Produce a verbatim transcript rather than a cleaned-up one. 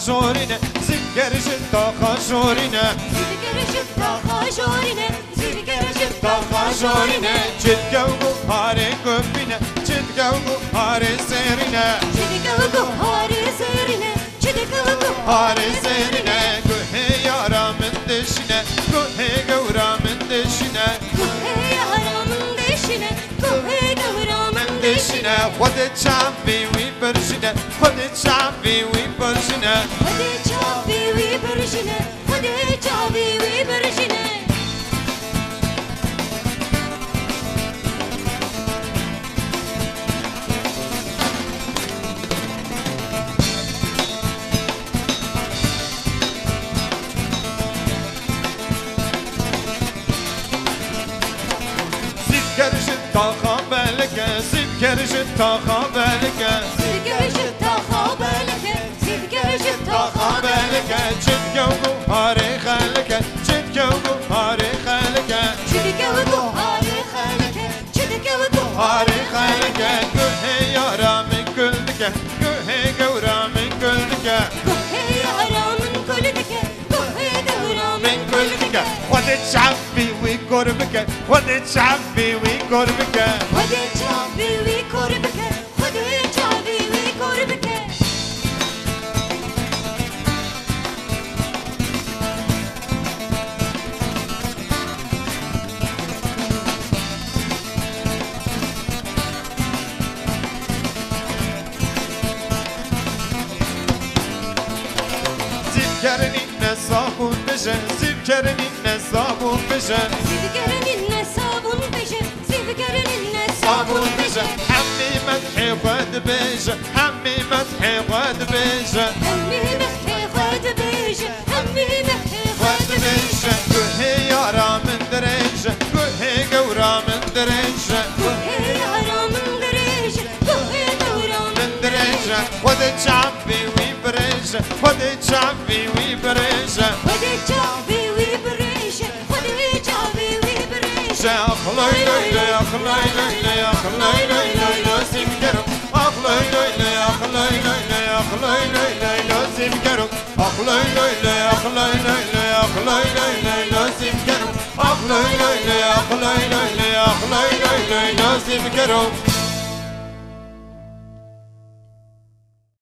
Jorîne, zîvger ji taxa jorîne. Zîvger ji taxa jorîne, zîvger ji taxa jorîne. Çitke û guharê gopîne, çitke û guharê zêrîne. Çitke û guharê zêrîne, çitke û guharê zêrîne. Guhê yara min dişîne, guhê gewra min dişîne. Guhê yara min dişîne, guhê gewra min dişîne. Xwedê çavê wî birjîne, xwedê çavê wî birjîne. Xwedê çavê wî birjîne, xwedê çavê wî birjîne. Zîvger ji taxa belike, zîvger ji taxa belike. Zîvger ji taxa belike, zîvger ji taxa belike. Çitke û guharê xelike, çitke û guharê xelike. Çitke û guharê xelike, çitke û guharê xelike. Guhê yara min kul dike, guhê gewra min kul dike. Guhê yara min kul dike, guhê gewra min kul dike. Xwedê çavê wî kor bike, xwedê çavê wî kor bike. Xwedê çavê wî kor bike, xwedê çavê wî kor bike. Zîvger nîne sabûn bije, zîvger nîne sabûn bije. Zîvger nîne sabûn bije, zîvger nîne sabûn bije. Hemî medhê xwe dibêje, hemî medhê xwe dibêje. Hemî medhê xwe dibêje, hemî medhê xwe dibêje. Guhê yara min dirêje, guhê gewra min dirêje. Guhê yara min dirêje, guhê gewra min dirêje. Xwedê çavê wî birêje, xwedê çavê wî birêje. Xwedê çavê wî birêje, xwedê çavê wî birêje. Ax loy loy loy, ax loy loy loy, ax loy loy loy lo zîvgero. Ax loy loy loy, ax loy loy loy, ax loy loy loy lo zîvgero. Ax loy loy loy, ax loy loy loy, ax loy loy loy lo zîvgero. Ax loy loy loy, ax loy loy loy, ax loy loy loy lo zîvgero.